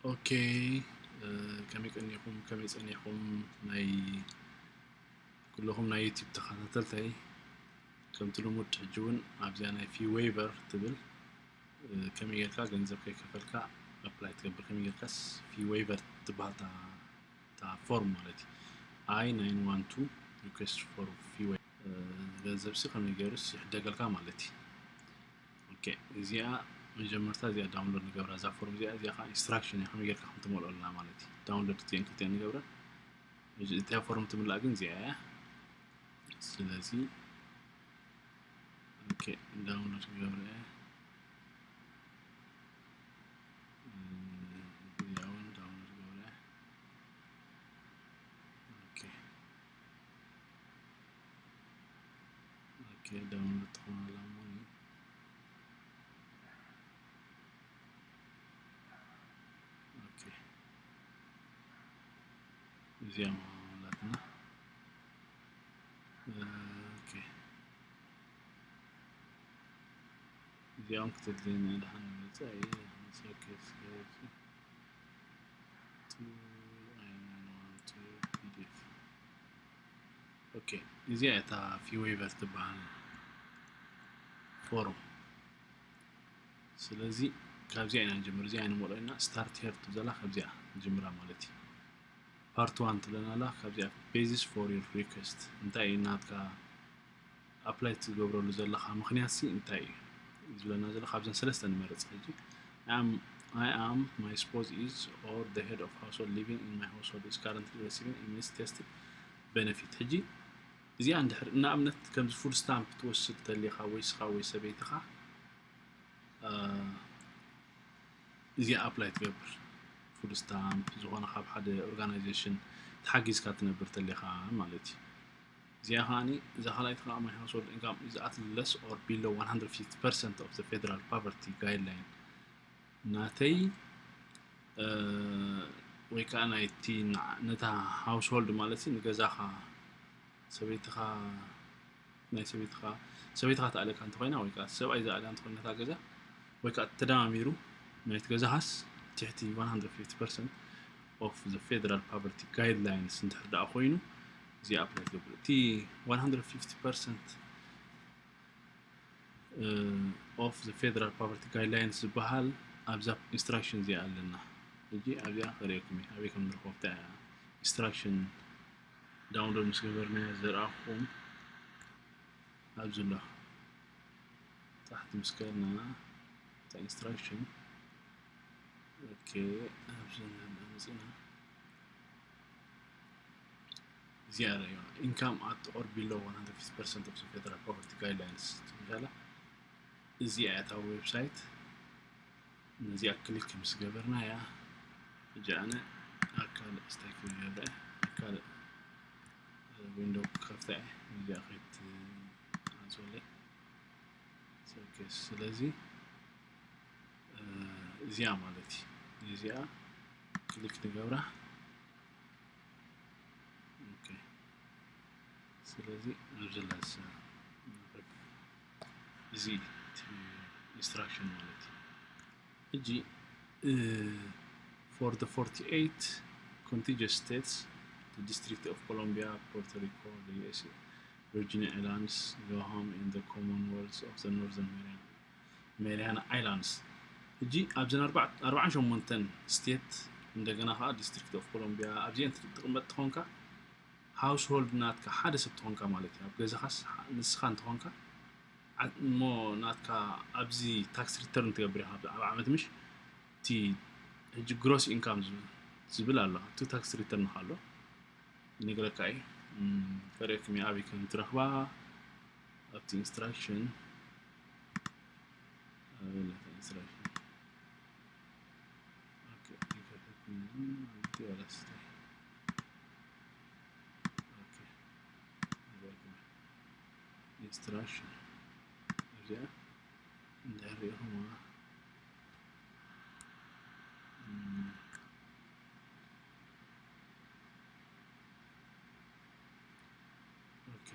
ኦኬ፣ ከመይ ቀኒኹም? ከመይ ጸኒኹም? ናይ ኩልኹም ናይ ዩቲዩብ ተኸታተልተይ፣ ከምቲ ልሙድ ሕጂ እውን ኣብዚኣ ናይ ፊ ዌይቨር ትብል፣ ከመይ ጌርካ ገንዘብ ከይከፈልካ ኣፕላይ ትገብር፣ ከመይ ጌርካስ ፊ ዌይቨር ትበሃል እታ ፎርም ማለት እዩ። ኣይ ናይን ዋን ቱ ሪኩዌስት ፎር ፊ ዌይቨር፣ ገንዘብሲ ከመይ ገይሩስ ይሕደገልካ ማለት እዩ። ኦኬ፣ እዚኣ መጀመርታ እዚኣ ዳውንሎድ ንገብራ፣ እዛ ፎርም እዚኣ። እዚኣ ከዓ ኢንስትራክሽን እያ፣ ከመይ ጌርካ ከም ትመልኦ ኣለና ማለት እዩ። ዳውንሎድ እዚአን ክልቲአን ንገብረን። እዚ እታ ፎርም ትምላእ ግን እዚኣ እያ። ስለዚ ኦኬ፣ ዳውንሎድ ክገብረ እየ። እዚኣ እውን ዳውንሎድ ክገብረ እየ። ኦኬ። ኦኬ፣ ዳውንሎድ ትኾን ኣላ እሞ። ኦኬ፣ እዚኣ ማለትና። ኦኬ፣ እዚኦም ክትድልየና ድሓን ንመጽእ እየ። ኦኬ፣ እስከ ቱ ኣይ ናይን ዋን ቱ ፒ ዲ ኤፍ። ኦኬ፣ እዚኣ እታ ፊ ዌይቨር ትበሃል ፎርም። ስለዚ ካብዚኣ ኢና ንጅምር። እዚኣ ንመልኦ ኢና። ስታርት ሄር ትብል ዘላ ካብዚኣ ንጅምራ ማለት እዩ። ፓርት ዋን ትብለና ኣላ። ካብዚኣ ቤዚስ ፎር ዩር ሪኩዌስት፣ እንታይ እዩ ናትካ ኣፕላይ ትገብረሉ ዘለኻ ምኽንያት ሲ እንታይ እዩ ዝብለና ዘሎ? ካብዘን ሰለስተ ንመርጽ ሕጂ። I am, I am, my spouse is, or the head of household living in my household is currently receiving immunity tested benefit። ሕጂ እዚኣ እንድሕር ንኣብነት ከምዚ ፉድ ስታምፕ ትወስድ ተሊኻ ወይ ስኻ ወይ ሰበይትኻ፣ እ፣ እዚኣ ኣፕላይ ትገብር። ፉድ ስታምፕ ዝኾነ ካብ ሓደ ኦርጋናይዜሽን ተሓጊዝካ ትነብር ተሊኻ ማለት እዩ። እዚኣ ከዓኒ፣ እዛ ካልኣይቲ ከዓ my household income is at less or below one hundred fifty percent of the federal poverty guideline። ናተይ፣ እ፣ ወይ ከዓ ናይቲ ንዓ-፣ ነታ ሃውስሆልድ ማለት እዩ፣ ንገዛኻ፣ ሰበይትኻ፣ ናይ ሰበይትኻ፣ ሰበይትኻ ትኣልየካ እንተኾይና ወይ ከዓ ሰብኣይ ዝኣልያ እንተኾይና እታ ገዛ፣ ወይ ከዓ ተደማሚሩ ናይቲ ገዛኻስ ትሕቲ one hundred fifty percent of the federal poverty guidelines እንድሕር ደኣ ኮይኑ፣ እዚ ኣፕላይ ትገብር። እቲ one hundred fifty percent of the federal poverty guidelines ዝበሃል ኣብዛ ኢንስትራክሽን እዚኣ ኣለና። ሕጂ ኣብዚኣ ከርእየኩም እየ ኣበይ ከም ንረኽቦ። ኣብታ ኢንስትራክሽን ዳውንሎድ ምስ ገበርናዮ ዘርኣኹም ኣብዚ ኣሎ። ታሕቲ ምስ ከድና እታ ኢንስትራክሽን፣ ኦኬ፣ ኣብዚ ንሪኣ መፂና። እዚኣ ርእዮ፣ income at or below one hundred fifty percent of the federal poverty guidelines ትብል ኣላ። እዚኣ እያ እታ ዌብሳይት። ነዚኣ ክሊክ ምስ ገበርናያ፣ ሕጂ ኣነ ኣብ ካልእ ስታይ ክገብረ፣ ኣብ ካልእ ዊንዶው ክኸፍታ እየ። ነዚኣ ከይትዓጽወለይ። ኦኬ፣ ስለዚ፣ እ፣ እዚኣ ማለት እዩ። ነዚኣ ክሊክ ንገብራ። ኦኬ። ስለዚ ኣብዚ ለስ እዚ ኢንስትራክሽን ማለት እዩ። ሕጂ፣ እ፣ for the forty-eight contiguous states, the District of Columbia, Puerto Rico, the U S A, Virgin Islands, Guam, and the Commonwealth of the Northern Mariana, Mariana Islands። ሕጂ ኣብዘን ኣርባዕ-፣ ኣርባዓን ሸሞንተን ስቴት፣ እንደገና ከዓ ዲስትሪክት ኦፍ ኮሎምቢያ፣ ኣብዚአን ትቅመጥ ተኾንካ፣ ሃውስሆልድ ናትካ ሓደ ሰብ ተኾንካ ማለት እዩ። ኣብ ገዛኻስ ንስኻ እንተኾንካ፣ ዓ-፣ እሞ ናትካ ኣብዚ ታክስ ሪተርን ትገብር ኢኻ ኣብ፣ ኣብ ዓመት፣ ምሽ? እቲ ሕጂ ግሮስ ኢንካም ዝብል፣ ዝብል ኣሎ። ኣብቲ ታክስ ሪተርን ኣሎ። ይነግረካ እዩ። እም፣ ከርእየኩም እየ ኣበይ ከም ትረኽባ። ኣብቲ ኢንስትራክሽን፣ ኣበይ ኣላ እታ ኢንስትራክሽን? ኦኬ፣ ኣይከፈትኩን። ኣብቲ ወላ ስታይ። ኦኬ፣ ይረክብ። ኢንስትራክሽን እዚኣ እንድሕር ርኢኹምዋ፣ እም፣ ኦኬ።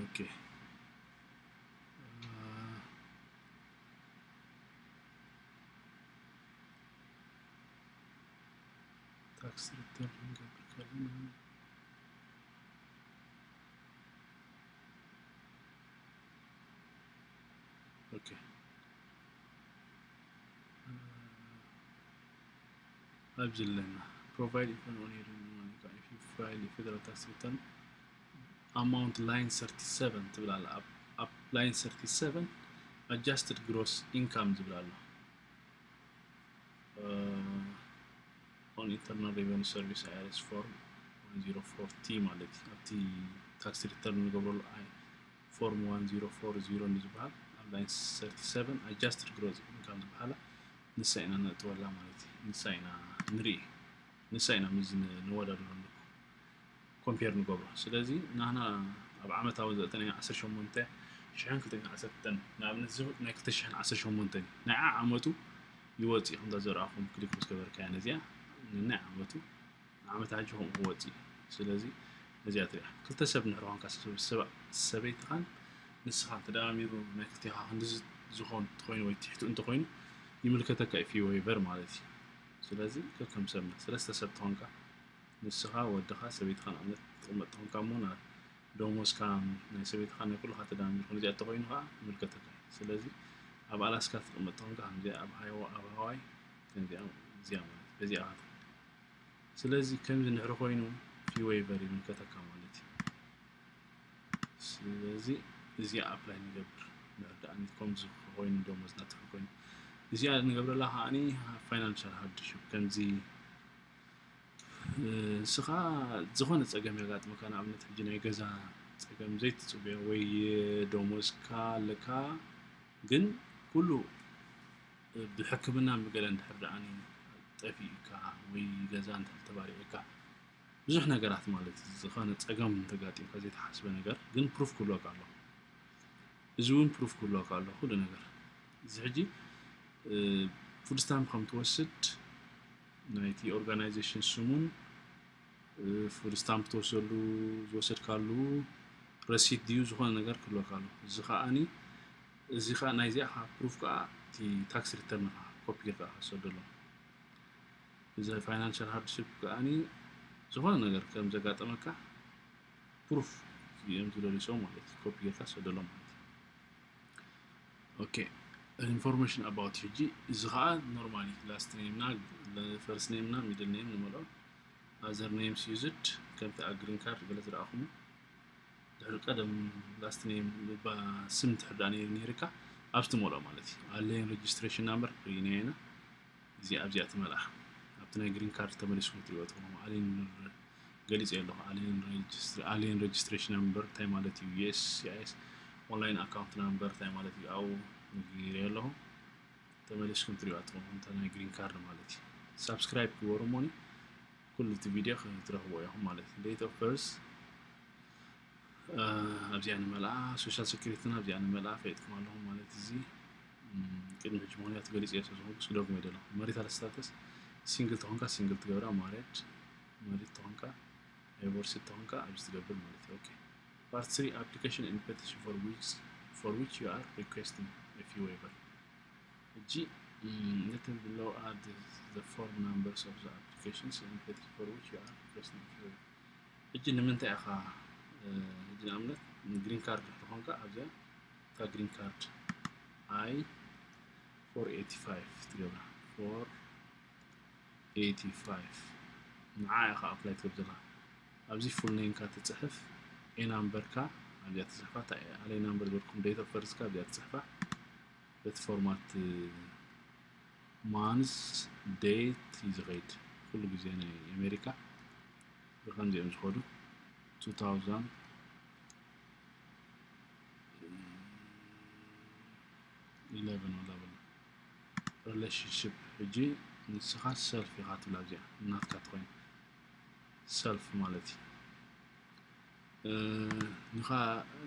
ኦኬ። እ፣ tax return ክንገብር ከለና okay ኣብዚ ኣለና provide if you file federal tax return amount line thirty seven ትብል ኣላ ኣብ line thirty seven adjusted gross income ዝብል ኣሎ on internal revenue service IRS form one zero four T ማለት እዩ ኣብቲ tax return ንገብረሉ form one zero four zero ንዝበሃል ኣብ line thirty seven adjusted gross income ዝበሃላ ንሳ ኢና ነእትወላ ማለት እዩ ንሳ ኢና ንርኢ ንሳ ኢና ምዚ ንወዳድረሉ compare ንገብሮ ስለዚ ናህና ኣብ ዓመታዊ ዘእተናዮ ዓሰርተ ሸሞንተ ሽሕን ክልተ ሚእትን ዓሰርተ ንኣብነት እዚ ናይ ክልተ ሽሕን ዓሰርተ ሸሞንተ እዩ ናይ ዓዓመቱ ይወፅእ ከምዛ ዘርኣኹም click ምስ ገበርካያ ነዚኣ ንናይ ዓመቱ ንዓመት ሓጂ ከምኡ ክወፅእ እዩ ስለዚ ነዚኣ ትሪኣ ክልተ ሰብ ንሕርኾንካ ሰበይትኻን ንስኻን ተደማሚሩ ናይ ክልቴኻ ክንዲ ዝኸውን እንተኾይኑ ወይ ትሕቱ እንተኾይኑ ይምልከተካ እዩ fee waiver ማለት እዩ ስለዚ ከከም ሰብና ሰለስተ ሰብ ተኾንካ ንስኻ ወድኻ ሰበይትኻ ንኣብነት ትቕመጥ ተኾንካ እሞ ደሞዝካ ናይ ሰበይትኻ ናይ ኩልኻ ተደማሚሩ ከምዚኣ ተኾይኑ ከዓ ይምልከተካ እዩ ስለዚ ኣብ ኣላስካ ትቕመጥ ተኾንካ ከምዚኣ ኣብ ሃይዋ ኣብ ሃዋይ ከምዚኣ እዚኣ ማለት በዚኣ ኢኻ ትኽእል ስለዚ ከምዚ ንድሕሪ ኮይኑ fee waiver ይምልከተካ ማለት እዩ ስለዚ እዚኣ apply ንገብር ንድሕሪ ደኣ ከምዚ ኮይኑ ደሞዝና ትሕቲ ኮይኑ እዚኣ ንገብረላ ከዓኒ financial hardship ከምዚ ንስኻ ዝኾነ ፀገም የጋጥመካ ንኣብነት ሕጂ ናይ ገዛ ፀገም ዘይትፅበዮ ወይ ደሞዝካ ኣለካ ግን ኩሉ ብሕክምና ብገለ እንድሕር ደኣ ጠፊእካ ወይ ገዛ እንድሕር ተባሪዕካ ብዙሕ ነገራት ማለት ዝኾነ ፀገም እንተጋጢምካ ዘይተሓስበ ነገር ግን proof ክህልወካ ኣሎ እዚ እውን proof ክህልወካ ኣሎ ኩሉ ነገር እዚ ሕጂ food stamp ከም ትወስድ ናይቲ organization ስሙን food stamp ትወስደሉ ዝወሰድካሉ receipt ድዩ ዝኾነ ነገር ክህልወካ ኣሎ እዚ ከዓኒ እዚ ከዓ ናይዚኣ ከዓ proof ከዓ እቲ tax return ኻ copy ጌርካ ክትሰደሎም እዚ financial hardship ከዓኒ ዝኾነ ነገር ከም ዘጋጠመካ proof እዮም ዝደልዩ ሰው ማለት እዩ copy ጌርካ ሰደሎም ማለት እዩ okay information about ሕጂ እዚ ከዓ normally last name ና first name ና middle name ንመልኦ other names used ከምቲ ኣብ green card ገለ ዝረኣኹም ድሕሪ ቀደም last name ስም ትሕዳ ነይርካ ኣብዚ ትመልኦ ማለት እዩ alien registration number ርኢናዮ ኢና እዚኣ ኣብዚኣ ትመልኣ ኣብቲ ናይ green card ተመሊስኩም ትሪኦ ትኾኑ alien ገሊፀ ኣለኹ alien registration number እንታይ ማለት እዩ USCIS online account number እንታይ ማለት እዩ ኣብኡ ነጊረ ኣለኹ ተመሊስኩም ትሪኦ ትኾኑ እንታይ ናይ green card ማለት እዩ subscribe ግበሩ ሞኒ ኩሉ እቲ video ክትረኽቦ ኢኹም ማለት እዩ date of birth ኣብዚኣ ንመልኣ social security ና ኣብዚኣ ንመልኣ ፈይጥኩም ኣለኹም ማለት እዚ ቅድሚ ሕጂ ምክንያቱ ገሊፅ እየ ስለዝኾንኩ ስደጉም ይደለኹ marital status single ተኾንካ single ትገብራ married married ተኾንካ divorced ተኾንካ ኣብዚ ትገብር ማለት እዩ okay part three application and petition for which for which you are requesting a fee waiver ሕጂ let below are the form numbers of the applications and petition for which you are requesting a fee waiver ሕጂ ንምንታይ ኢኻ ሕጂ ንኣብነት green card ዝኾንካ ኣብዚኣ እታ green card I four eighty five ትገብራ four eighty five ንዓ ኢኻ apply ትገብር ዘለኻ ኣብዚ full name ካ ትፅሕፍ A number ካ ኣብዚኣ ትፅሕፋ እታ A number ዝበልኩም date of birth ካ ኣብዚኣ ትፅሕፋ በቲ format month date እዩ ዝኸይድ ኩሉ ግዜ ናይ ኣሜሪካ ብከምዚኦም ዝኸዱ two thousand eleven ወላ በሉ relationship ሕጂ ንስኻ self ኢኻ ትብላ እዚኣ ናትካ ትኾይኑ self ማለት እዩ ንኻ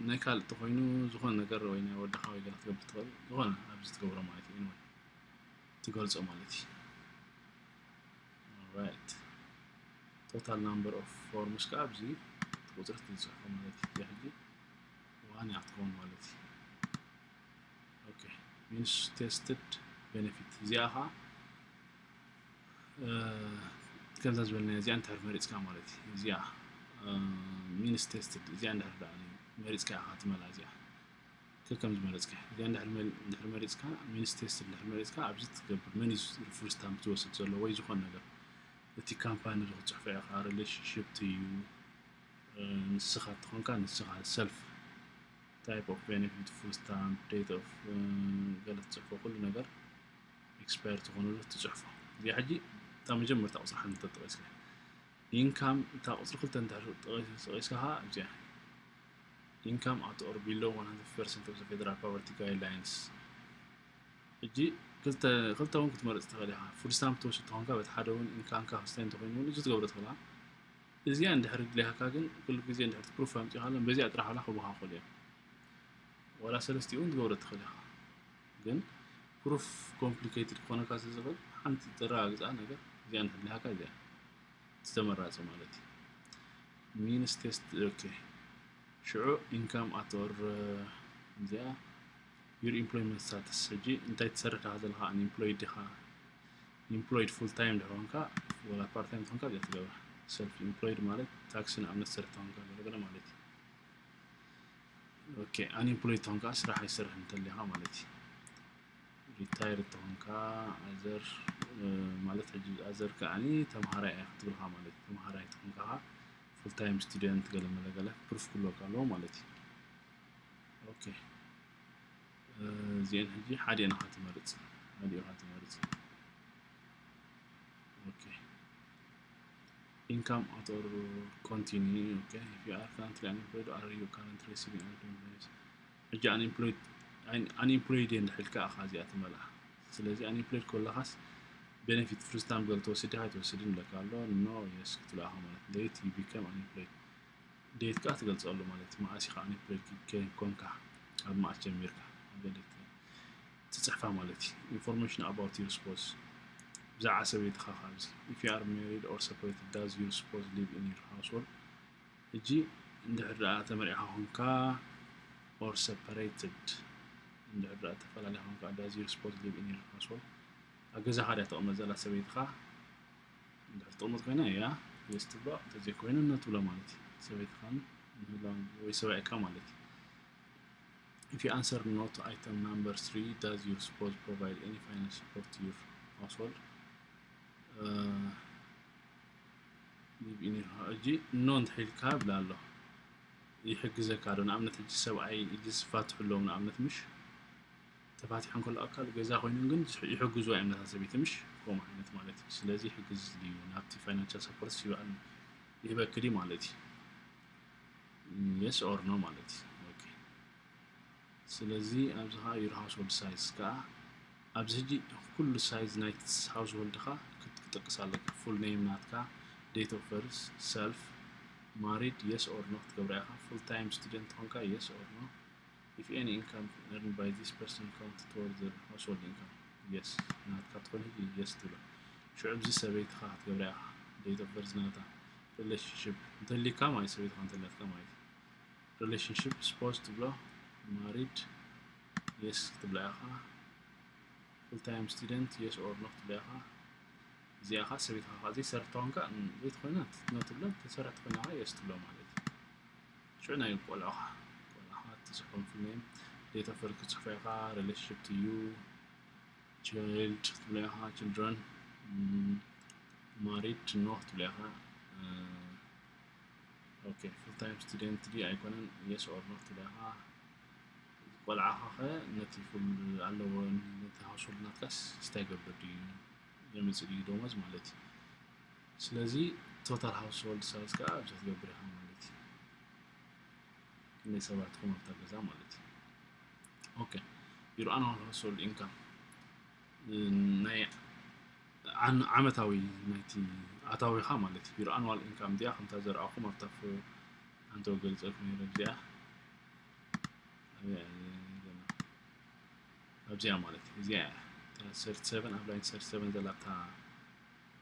ናይ ካልእ ተኾይኑ ዝኾነ ነገር ወይ ናይ ወድኻ ወይ ገለ ክትገብር ትኽእል ዝኾነ ኣብዚ ትገብሮ ማለት እዩ ትገልጾ ማለት እዩ right total number of forms ከዓ ኣብዚ ቁፅሪ ትፅሕፎ ማለት እዩ ሕጂ one እያ ክትከውን ማለት እዩ okay means tested benefit እዚኣ ከዓ ከምዛ ዝበልናዮ እዚኣ እንድሕር መሪፅካ ማለት እዩ። እዚኣ ሚንስ ቴስትድ እዚኣ እንድሕር ደኣ መሪፅካ ኢኻ ትመልኣ እዚኣ ከከም ዝመረፅካ። እዚኣ እንድሕር መል-፣ እንድሕር መሪፅካ፣ ሚንስ ቴስት እንድሕር መሪፅካ ኣብዚ ትገብር መን እዩ ፉል ስታምፕ ዝወስድ ዘሎ ወይ ዝኾነ ነገር እቲ ካምፓኒ ክትፅሕፎ ኢኻ፣ ሪሌሽንሽፕ እዩ ንስኻ ተኾንካ ንስኻ ሰልፍ ታይፕ ኦፍ ቤኔፊት ፉል ስታምፕ ዴት ኦፍ ገለ ትፅሕፎ ኩሉ ነገር ኤክስፓየር ዝኾነሉ ትፅሕፎ። እዚኣ ሕጂ እታ መጀመርታ ቁፅሪ ሓንቲ እንተጠቂስካ ኢንካም እታ ቁፅሪ ክልተ እንድሕር ጠቂስካ ኸዓ ኣብዚኣ ኢንካም ኣት ኦር ቢሎ ዋን ሃንድረድ ፐርሰንት ኦፍ ዘ ፌደራል ፖቨርቲ ጋይድላይንስ። ሕጂ ክልተ ክልተ እውን ክትመርፅ ትኽእል ኢኻ። ፉድ ስታምፕ ትወስድ ተኾንካ በቲ ሓደ እውን ኢንካምካ ክስታይ እንተኮይኑ እውን እዚ ትገብሮ ትኽእላ። እዚኣ እንድሕር ድልያካ ግን ኩሉ ግዜ እንድሕር ፕሩፍ ኣምፂኻለን በዚኣ ጥራሕ ዋላ ክቡካ ክኽእሉ እዮም። ዋላ ሰለስቲኡ እውን ትገብሮ ትኽእል ኢኻ። ግን ፕሩፍ ኮምፕሊኬትድ ክኾነካ ስለ ዝኽእል ሓንቲ ተረጋግፃ ነገር እዚኣ እንድሕር ድልያካ እዚኣ ዝተመራፂ ማለት እዩ። ሚንስ ቴስት ኦኬ። ሽዑ ኢንካም ኣት ኦር እዚኣ ዩር ኢምፕሎይመንት ስታተስ ሕጂ እንታይ ትሰርሕ ዲኻ ዘለኻ? ኣንኢምፕሎይድ ዲኻ? ኢምፕሎይድ ፉል ታይም ድሕር ኮንካ ወላ ፓርት ታይም ትኾንካ እዚኣ ትገብራ። ሰልፍ ኢምፕሎይድ ማለት ታክሲ ንኣብነት ትሰርሕ ተኾንካ ገለገለ ማለት እዩ። ኦኬ ኣንኢምፕሎይድ ተኾንካ ስራሕ ኣይሰርሕ እንተሊኻ ማለት እዩ። ሪታይር ተኾንካ ኣዘር ማለት ሕጂ ኣዘር ከዓኒ ተምሃራይ እያ ክትብልካ ማለት እዩ። ተምሃራይ ተኾንካ ፉል ታይም ስቱደንት ገለ መለ ገለ ፕሩፍ ክህልወካ ኣለዎ ማለት እዩ። ኦኬ እዚአን ሕጂ ሓደ ኢኻ ትመርፅ፣ ሓደ ኢኻ ትመርፅ። ኦኬ ኢንካም ኣት ኦር ኮንቲኒ ኦኬ if you are currently unemployed are you currently receiving unemployment benefits? ሕጂ ኣንኢምፕሎይድ ኣንኢምፕሎይድ እየ እንድሕር ኢልካ ኢኻ እዚኣ ትመልኣ። ስለዚ ኣንኢምፕሎይድ ከለኻስ ቤነፊት ፉል ስታምፕ ገለ ትወስድ ዲኻ ኣይትወስድን ኢለካ ኣሎ። ኖ የስ ክትብላ ኢኻ ማለት ዴት ዩ ቢከም ኣንኢምፕሎይድ ዴት ከኣ ትገልጸሉ ማለት እዩ። መዓስ ኢኻ ኣንኢምፕሎይድ ኮንካ፣ ካብ መዓስ ጀሚርካ ገለ ትጽሕፋ ማለት እዩ። ኢንፎርሜሽን ኣባውት ዩር ስፖዝ ብዛዕባ ሰበይትኻ ካብዚ if you are married or separated does your spouse live in your household? ሕጂ እንድሕር ደኣ ተመሪዕኻ ኮንካ or separated እንድሕር ደኣ ተፈላለኻ ኮንካ does your spouse live in your household? ኣብ ገዛኻ ድያ ተቐመጥ ዘላ ሰበይትኻ? እንድሕር ትቕመጥ ኮይና እያ የስ ትብሎ፣ እንተዘይኮይኑ ኖ ትብሎ ማለት እዩ። ሰበይትኻን ምህላውን ወይ ሰብኣይካ ማለት እዩ። If you answer no to item number three, does your spouse provide any financial support to your household? Uh, live in your hou-, ሕጂ ኖ እንድሕር ኢልካ ይብላ ኣሎ። ይሕግዘካ ዶ? ንኣብነት ሕጂ ሰብኣይ ሕጂ ዝፋትሑ ኣለዉ ንኣብነት ምሽ? ተፋቲሑ እንከሎ ኣካል ገዛ ኮይኖም ግን ይሕግዝዋ እዮም ነታ ሰበይቲ ምሽ? ከምኡ ዓይነት ማለት እዩ። ስለዚ ይሕግዝ ድዩ ናብቲ ፋይናንሻል ሰፖርት ይህበኒ ይህበኪ ድዩ ማለት እዩ። የስ ኦር ኖ ማለት እዩ። ኦኬ ስለዚ ኣብዚ ከዓ your household size ከዓ ኣብዚ ሕጂ ኩሉ ሳይዝ ናይቲ ሃውስሆልድኻ ክትጠቅስ ኣለካ። ፉል ኔም ናትካ፣ ዴት ኦፍ በርዝ፣ ሰልፍ፣ ማሪድ የስ ኦር ኖ ክትገብራ ኢኻ። ፉል ታይም ስቱደንት ትኾንካ የስ ኦር ኖ። If any income earned by this person count toward the household income yes ናትካ ትኾን ሕጂ የስ ትብሎ። ሽዑ ኣብዚ ሰበይትኻ ክትገብራ ኢኻ። ዴት ኦፍ በርዝ ናታ፣ ሪሌሽንሽፕ እንተሊካ ማለት ሰበይትኻ እንተላትካ ማለት እዩ። ሪሌሽንሽፕ ስፖዝ ትብሎ፣ ማሪድ የስ ክትብላ ኢኻ። ፉል ታይም ስቱደንት የስ ኦር ኖ ክትብላ ኢኻ። እዚኣ ኸዓ ሰበይትኻ ኸዓ ዘይትሰርሕ ተኾንካ ዘይትኾይና ኖ ትብሎ፣ ትሰርሕ ተኾይና ኸዓ የስ ትብሎ ማለት እዩ። ሽዑ ናይ ቆልዑኻ ቆልዑኻ ትፅሕፎም ፉል ኔም ዴት ኦፍ በርዝ ክትፅሕፎ ኢኻ። ሪሌሽንሽፕ ቱ ዩ ቻይልድ ክትብላ ኢኻ። ችልድረን ማሪድ ኖ ክትብላ ኢኻ። ኦኬ ፉል ታይም ስቱደንት ድዩ ኣይኮነን የስ ኦር ኖ ክትብላ ኢኻ። ቆልዓኻ ኸ ነቲ ፉል ኣለዎ ነቲ ሃውስሆልድ ናትካስ ስታይ ገብር ድዩ የምፅእ ድዩ ደሞዝ ማለት እዩ። ስለዚ ቶታል ሃውስሆልድ ሳይዝ ከዓ ኣብዚ ክትገብር ኢኻ ማለት እዩ። ክንደይ ሰባት ትኾኑ ኣብታ ገዛ ማለት እዩ። ኦኬ your annual household income ናይ ዓመታዊ ናይቲ ኣታዊኻ ማለት እዩ። Your annual income እዚኣ ከምታ ዘርኣኹም ኣብታ ሓንቲ ገልፀልኩም ነይረ እዚኣ ኣብዚኣ ማለት እዩ። እዚኣ እያ ሰርቲ ሰቨን ኣብ ላይን ሰርቲ ሰቨን ዘላ ኣብታ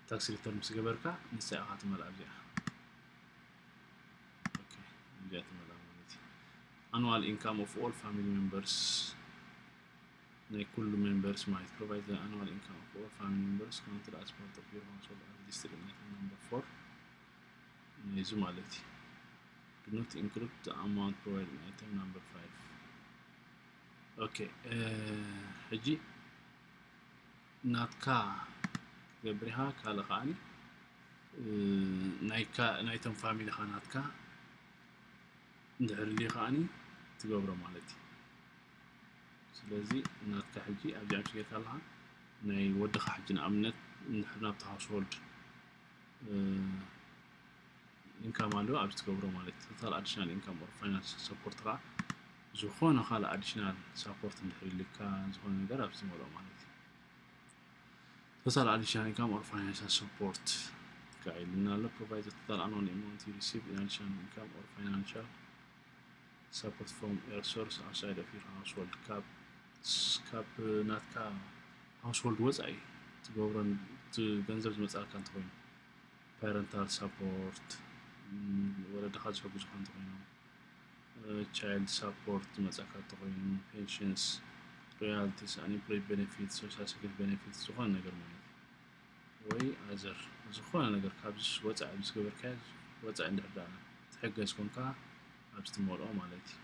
ታክስ ሪተርን ምስ ገበርካ ንሳ ኢኻ ትመልኣ ኣብዚኣ። ኦኬ እዚኣ ትመልኣ ማለት እዩ። Annual income of all family members ናይ ኩሉ members ማለት provide the annual income of all family members counted as part of your household as listed in item number four ናይዚ ማለት እዩ። Do not include the amount provided in item number five. Okay, ሕጂ ናትካ ክትገብር ኢኻ። ካልእ ከዓኒ ናይቶም ፋሚሊኻ ናትካ እንድሕር ልዩ ከዓኒ ትገብሮ ማለት እዩ። ስለዚ ናትካ ሕጂ ኣብዚኣ ምስ ጌርካ ኣለኻ ናይ ወድኻ ሕጂ ንኣብነት እንድሕር ናብቲ household income ኣለዎ ኣብዚ ትገብሮ ማለት እዩ። Total additional income or financial support ኻ ዝኾነ ካልእ additional support እንድሕር ልካ ዝኾነ ነገር ኣብዚ ትመልኦ ማለት እዩ። Total additional income or financial support ከ ኢልና ኣሎ። Provide the total annual amount you receive in additional income or financial support from a source outside of your household ካብ ካብ ናትካ household ወፃኢ ትገብሮን ገንዘብ ዝመፃልካ እንተኮይኑ parental support ወለድኻ ዝሕግዙኻ እንተኮይኖም child support ዝመፃካ እንተኮይኑ pensions royalties unemployed benefits social security benefits ዝኾነ ነገር ማለት እዩ። ወይ other ዝኾነ ነገር ካብዚ ወፃኢ ኣብዚ ገበርካዮ ወፃኢ እንድሕር ደኣ ትሕገዝ ኮንካ ኣብዚ ትመልኦ ማለት እዩ።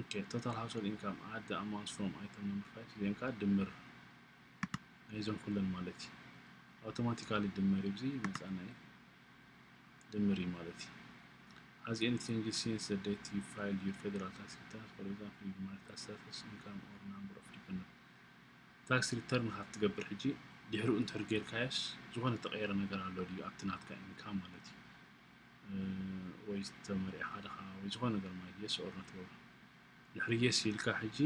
Okay, total household income add the amounts from item number five እዚኦም ከዓ ድምር ናይዞም ኩለን ማለት እዩ። Automatically ድምር እዩ እዚ መፃና እዩ ድምር እዩ ማለት እዩ። Has any changes since the date you filed your federal tax returns, for example, your marital status, income, or number of dependents? Tax return ኻ ትገብር ሕጂ ድሕሪኡ እንድሕር ጌርካዮስ ዝኾነ ተቐየረ ነገር ኣሎ ድዩ ኣብቲ ናትካ income ማለት እዩ። ወይ ተመሪዕኻ ድኻ ወይ ዝኾነ ነገር ማለት yes or no ትገብር። ድሕሪ yes ኢልካ ሕጂ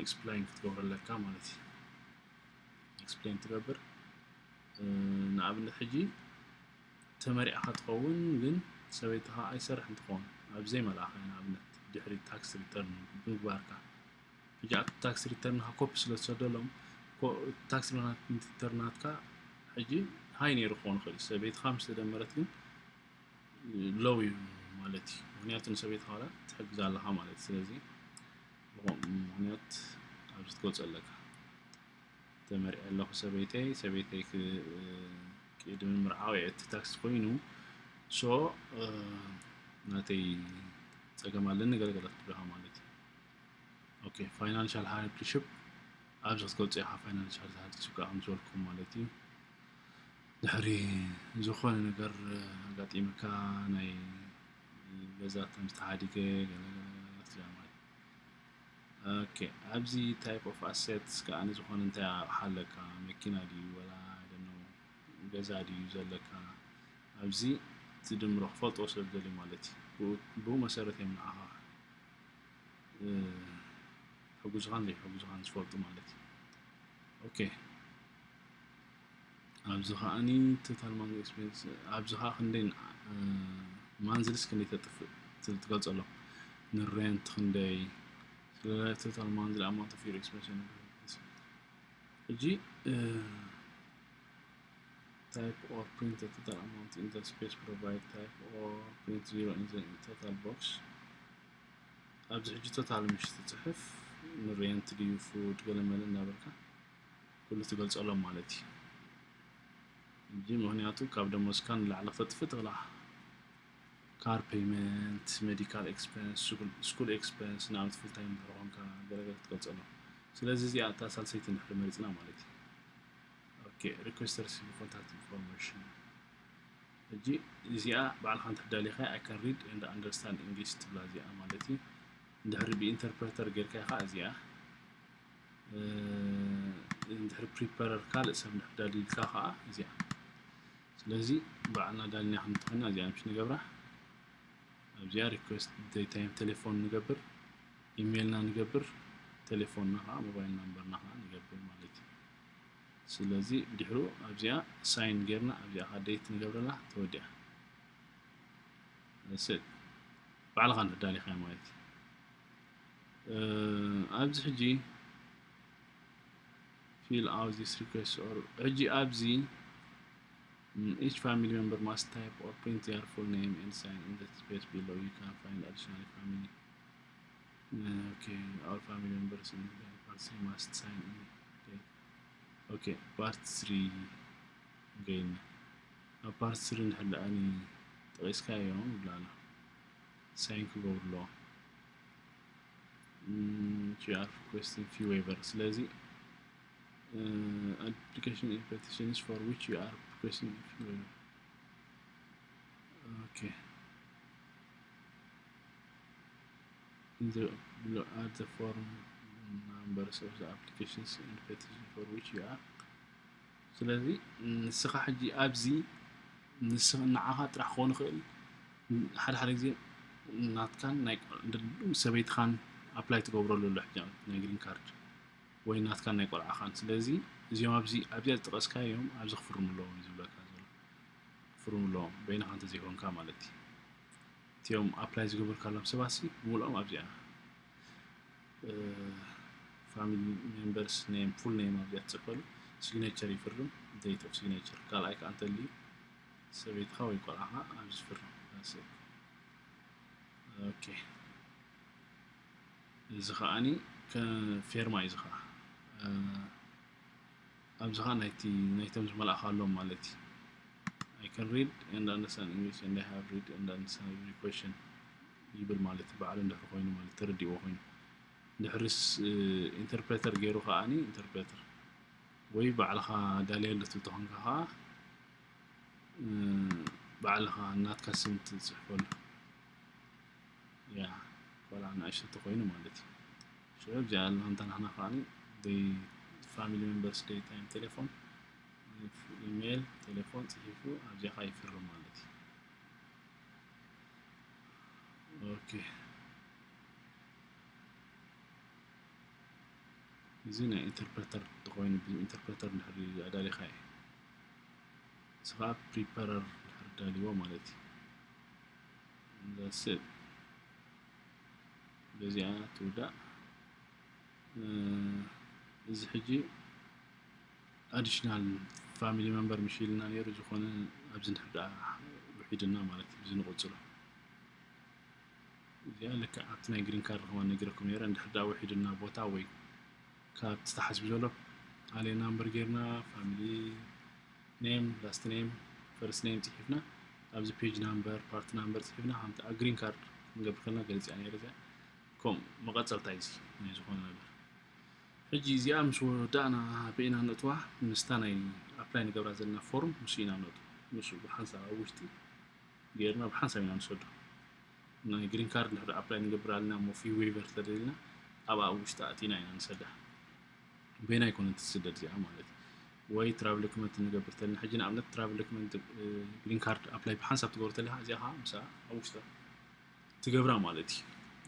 explain ክትገብሮ ኣለካ ማለት እዩ። Explain ትገብር ንኣብነት ሕጂ ተመሪዕኻ ትኸውን ግን ሰበይትኻ ኣይሰርሕን ትኸውን ኣብ ዘይመልኣኻ ንኣብነት ድሕሪ tax return ብምግባርካ ሕጂ ኣብቲ tax return ኻ copy ስለ ዝሰደሎም tax return ናትካ ሕጂ high ነይሩ ክኸውን ይኽእል እዩ። ሰበይትኻ ምስ ተደመረት ግን low እዩ ማለት እዩ። ምክንያቱ ንሰበይትኻ ዋላ ትሕግዛ ኣለኻ ማለት እዩ። ስለዚ ብኸምኡ ምክንያት ኣብዚ ክትገልጾ ኣለካ። ተመሪዐ ኣለኹ ሰበይተይ ሰበይተይ ቅድሚ ምርዓው እየ እቲ tax ኮይኑ so ናተይ ፀገም ኣለኒ ገለገለ ክትብልኻ ማለት እዩ። Okay, financial hardship ኣብዚ ክትገልፆ ኢኻ። Financial hardship ከዓ ከም ዝበልኩም ማለት እዩ ድሕሪ ዝኾነ ነገር ኣጋጢመካ ናይ ገዛ ተምዝተሓዲገ ገለገለ ማለት Okay, ኣብዚ type of assets ከዓ ዝኾነ እንታይ ኣቕሓ ኣለካ መኪና ድዩ ወላ ገዛ ድዩ ዘለካ ኣብዚ ትድምሮ ክፈልጦ ስለ ዝደልዩ ማለት እዩ። ብኡ መሰረት እዮም ንዓኻ ሕጉዝኻን ዘይሕጉዝኻን ዝፈልጡ ማለት እዩ። Okay ኣብዚ ከዓኒ total monthly expense ኣብዚ ከዓ ክንደይ monthly ስ ክንደይ ተጥፍእ ትገልፀሎም ን rent ክንደይ ስለዚ total monthly amount of your expense ሕጂ type or print the total amount in the space provide type or print zero in the total box ኣብዚ ሕጂ total ምሽ ትፅሕፍ ን rent ድዩ food ገለመለ እናበልካ ኩሉ ትገልፀሎም ማለት እዩ። ሕጂ ምክንያቱ ካብ ደሞዝካ ንላዕሊ ክተጥፍእ ትኽእላ car payment medical expense school expense ንኣብነት full time ድሕሪ ኮንካ ገለገለ ክትገልፀሎም ስለዚ እዚኣ እታ ሳልሰይቲ እንድሕሪ መሪፅና ማለት እዩ። Okay, request receive contact information ሕጂ እዚኣ ባዕልኻ እንድሕር ደሊኻ I can read and understand English ትብላ እዚኣ ማለት እዩ። እንድሕሪ ብ interpreter ጌርካ ኢኻ እዚኣ እንድሕሪ preparer ካልእ ሰብ እንድሕር ደሊልካ ከዓ እዚኣ ስለዚ ባዕልና ዳልና ክንተኾይና እዚኣ ምሽ ንገብራ ኣብዚኣ request daytime ቴሌፎን ንገብር ኢሜይልና ንገብር ቴሌፎንና ከዓ mobile number ና ከዓ ንገብር ማለት እዩ። ስለዚ ድሕሩ ኣብዚኣ sign ጌርና ኣብዚኣ ከዓ date ንገብረላ ተወዲኣ ስል ባዕልኻ ንዳሊኻ ማለት እዩ። ኣብዚ ሕጂ fill out this request or ሕጂ ኣብዚ each family member must type or print their full name and sign in the space below. You can find additional family Okay, all family members in the party must sign in. Okay, okay, part three ገይና ኣብ part three እንድሕር ደኣ ጠቒስካዮ ይብላና ሳይን ክገብሩ ኣለዎም። You are requesting fee waiver። ስለዚ application and petitions for which you are requesting fee waiver. Okay. In the below are the form numbers of the applications and petitions for which you are ስለዚ ንስኻ ሕጂ ኣብዚ ንዓኻ ጥራሕ ክኾን ይኽእል። ሓደ ሓደ ግዜ ናትካን ናይ ሰበይትኻን ኣፕላይ ትገብረሉ ኣሎ ሕጂ ናይ ግሪን ካርድ ወይ ናትካን ናይ ቆልዓኻን። ስለዚ እዚኦም ኣብዚ ኣብዚኣ ዝጠቐስካዮም ኣብዚ ክፍርሙ ኣለዎም እዩ ዝብለካ ዘሎ። ክፍርሙ ኣለዎም በይንኻ እንተዘይኮንካ ማለት እዩ። እቲኦም ኣፕላይ ዝገበርካሎም ሰባሲ ብምልኦም ኣብዚኣ family members name full name ኣብዚኣ ትፅሕፈሉ። Signature ይፍርም፣ date of signature ካልኣይ ከዓ እንተልዩ ሰበይትኻ ወይ ቆልዓኻ ኣብዚ ይፍርም። Okay፣ እዚ ከዓኒ ፌርማ እዩ። እዚ ከዓ ኣብዚ ከዓ ናይቲ ናይቶም ዝመላእኻሎም ማለት እዩ። I can read and understand English and I have read and understand every question ይብል ማለት እዩ። ባዕሉ እንድሕር ኮይኑ ማለት ተረዲእዎ ኮይኑ፣ እንድሕርስ ኢንተርፕሬተር ገይሩ ከዓኒ ኢንተርፕሬተር ወይ ባዕልኻ ዳልየሉ ትብል ተኾንካ ከዓ ባዕልኻ ናትካ ስም ትፅሕፈሉ። ያ ቆልዓ ንእሽቶ ተኮይኑ ማለት እዩ። ሽዑ እዚኣ ኣለና እንተ ንሕና ከዓኒ family members date time telephone ኢሜይል ቴሌፎን ፅሒፉ ኣብዚኣ ከዓ ይፍርም ማለት እዩ። Okay፣ እዚ ናይ ኢንተርፕሬተር ተኮይኑ ኢንተርፕሬተር እንድሕር ኣዳሊኻ እዩ። እዚ ከዓ ፕሪፐረር እንድሕር ዳልዎ ማለት እዩ። That's it። በዚኣ ትውዳእ። እዚ ሕጂ additional family member ምሽ ኢልና ነይሩ፣ ዝኾነ ኣብዚ እንድሕር ደኣ ውሒድና ማለት እዩ። እዚ ንቕፅሎ እዚኣ ልክዕ ኣብቲ ናይ ግሪን ካርድ ከማን ነጊረኩም ነይረ። እንድሕር ደኣ ውሒድና ቦታ ወይ ካብቲ ተሓሲቡ ዘሎ ኣልየና እምበር ጌርና family name last name first name ፅሒፍና ኣብዚ page number part number ፅሒፍና ከምቲ ኣብ ግሪን ካርድ ክንገብር ከለና ገሊፅ እያ ነይረ። እዚኣ ከም መቐፀልታ እዩ ናይ ዝኾነ ነገር። ሕጂ እዚኣ ምስ ወዳእና በይና ነእትዋ ምስታ ናይ ኣፕላይ ንገብራ ዘለና ፎርም ምስ ኢና ነእቱ ምስ ብሓንሳብ ኣብ ውሽጢ ጌርና ብሓንሳብ ኢና ንሰዶ። ናይ ግሪን ካርድ እንድሕር ኣፕላይ ንገብር ኣለና እሞ fee waiver ተደሊልና ኣብኣ ውሽጢ ኣእቲና ኢና ንሰዳ። በይና ኣይኮነን ትስደድ እዚኣ ማለት እዩ። ወይ travel document ንገብር ተልና ሕጂ ንኣብነት travel document ግሪን ካርድ ኣፕላይ ብሓንሳብ ትገብር ተለካ እዚኣ ከዓ ምስኣ ኣብ ውሽጢ ትገብራ ማለት እዩ።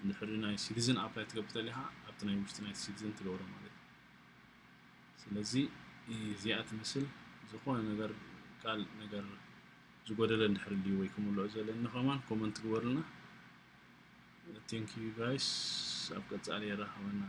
እንድሕር ናይ ሲቲዝን ኣፕላይ ትገብር ተለካ ኣብቲ ናይ ውሽጢ ናይ ሲቲዝን ትገብሮ ማለት እዩ። ስለዚ እዚኣ ትመስል ዝኾነ ነገር ካልእ ነገር ዝጎደለ እንድሕር ልዩ ወይ ክምልኦ ዘለኒ ከማን ኮመንት ግበሩልና። Thank you guys። ኣብ ቀጻሊ የራኸበና።